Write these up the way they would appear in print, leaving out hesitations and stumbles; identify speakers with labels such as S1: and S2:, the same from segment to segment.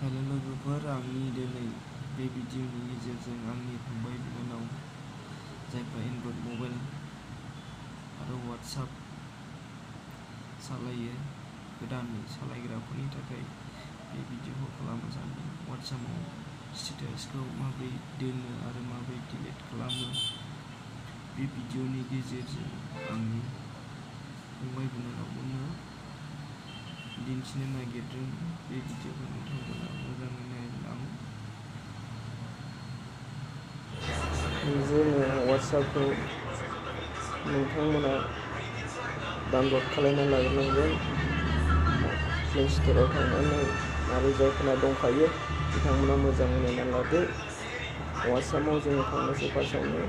S1: Hello लोगोफोर, आंनि दिनै बे भिडिअनि गेजेरजों आंनि फंबाय बिनानाव जायफ्रा एन्ड्रइड मबाइल आरो वाट्सएप सालायो, गोदानै सालायग्राफोरनि थाखाय बे भिडिअखौ खालामनो सानदों। वाट्सएपआव स्टेटासखौ माबोरै दोनो आरो माबोरै डिलिट खालामो, बे भिडिअनि गेजेरजों आंनि फंबाय बिनानावमोननो दिन्थिनो नागिरदों। बे भिडिअखौ नोंथांमोना मोजाङै नायलां।
S2: जोङो वाट्सएपखौ नोंथांमोना डाउनलड खालामना लाग्रोनांगोन। प्ले स्ट'राव थांनानै आरो जायफोरा दंखायो बिथांमोना मोजाङै नायना लादो। वाट्सएपआव जोङो थांनोसै फार्स्टआवनो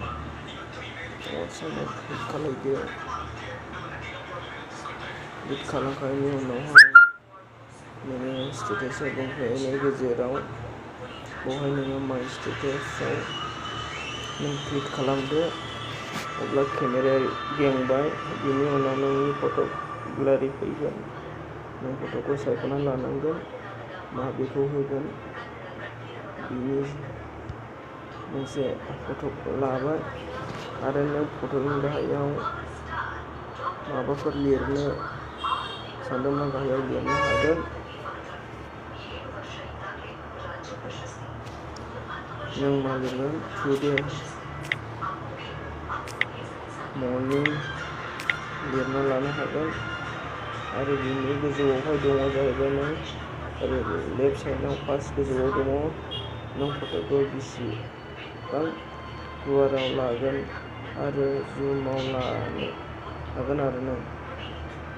S2: वाट्सएपआव क्लिक खालामदो। क्लिक खालामखांनायनि उनावहाय नोङो स्टेटासआव दंखायोनि गेजेराव बेवहाय नोङो माय स्टेटासआव नों क्लिक खालामदो। अब्ला केमेराया गेंबाय, बिनि उनाव नोंनि फट' ग्यालारि फैगोन। नों फट'खौ सायख'ना लानांगोन माबेखौ होगोन। बिनि मोनसे फट' लाबाय आरो नों फट'नि गाहायाव माबाफोर लिरनो सानदोंबा गाहायाव लिरनो हागोन। नों मा लिरगोन? टुडे मर्निं लिरना लानो हागोन। आरो बिनि गोजौआवहाय दङ जाहैबाय, नों ओरै लेफ्ट साइडआव फार्स्ट गोजौआव दङ नों फट'खौ बेसेबां गुवाराव लागोन आरो जुमाव लानो हागोन आरो नों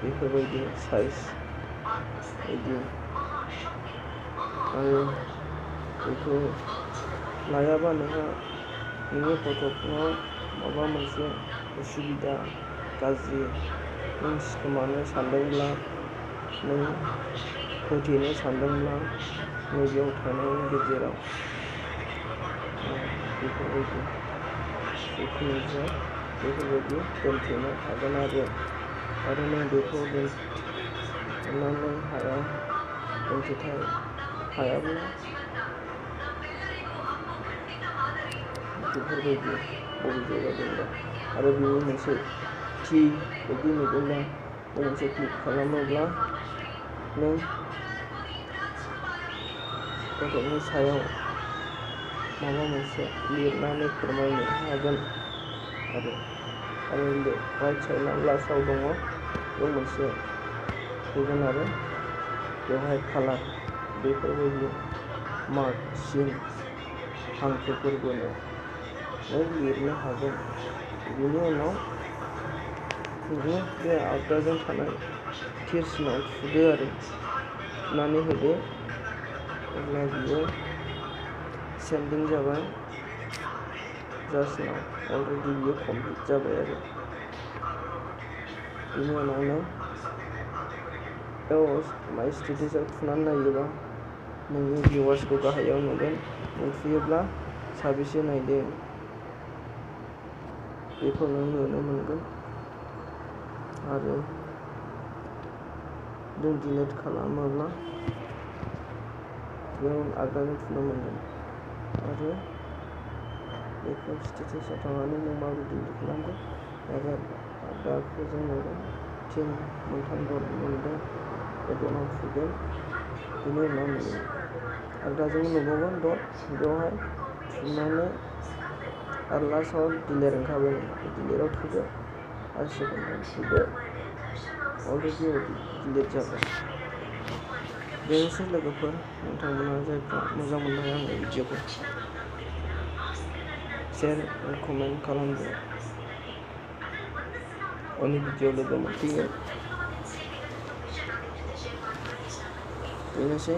S2: बेफोरबायदि साइज बायदि। आरो बेखौ लायाबा नोंहा नोंनि फट'खौ माबा मोनसे उसुबिदा गाज्रि नों सिखोमानो सानदोंब्ला, नों होथेनो सानदोंब्ला नैबेयाव थानायनि गेजेराव बेफोरबायदि दोनथ'नो हागोन आरो नों बेखौ दोनथ'नानै हायाब्ला बेफोरबायदि बबे जायगायाव दोनगोन आरो बेनि मोनसे थि बायदि नुदोंब्ला मोनसे क्लिक खालामोब्ला नों फट'नि सायाव माबा मोनसे लिरनानै फोरमायनो हागोन। आरो राइट साइडआव लास्टआव दङ बेयाव मोनसे फैगोन आरो बेवहाय कालार बेफोरबायदि मार्कसिन हांखोफोरबो नों लिरनो हागोन। बेनि उनाव नोङो बे आगदाजों थानाय थिरसिनाव थुदो आरो थुनानै होदो। अब्ला बियो सेन्डिं जाबाय। जास्ट नाउ अलरेडि बियो कमप्लिट जाबाय आरो बिनि उनाव नों माय स्टेटासआव थुनानै नायोबा नोंनि भिउवार्सखौ गाहायाव नुगोन। नों थुयोब्ला साबेसे नायदों बेखौ नों नुनो मोनगोन। आरो नों डिलिट खालामोब्ला बेयाव आगदाजों थुनो मोनगोन। आरो बेखौ स्टेटासआव थांनानै नों माबोरै डिलिट खालामगोन आरो आगदाखौ जों नुगोन। थिन मोनथाम दट मोनगोन, बे दटआव थुगोन। बेनि उनाव नोङो आगदाजों नुबावगोन दट, बेवहाय थुनानै आरो लास्टआव डिलिट ओंखारबाय, डिलिटआव थुदो आरो सेकेन्डआव थुदो। अलरेडि डिलिट जाबाय। बेनोसै लोगोफोर, नोंथांमोना जायफ्रा मोजां मोननाय आंनि भिडिअखौ शेयार आरो कमेन्ट खालामदो। उननि भिडिअ लोगो मोनफिनगोन। बेनोसै।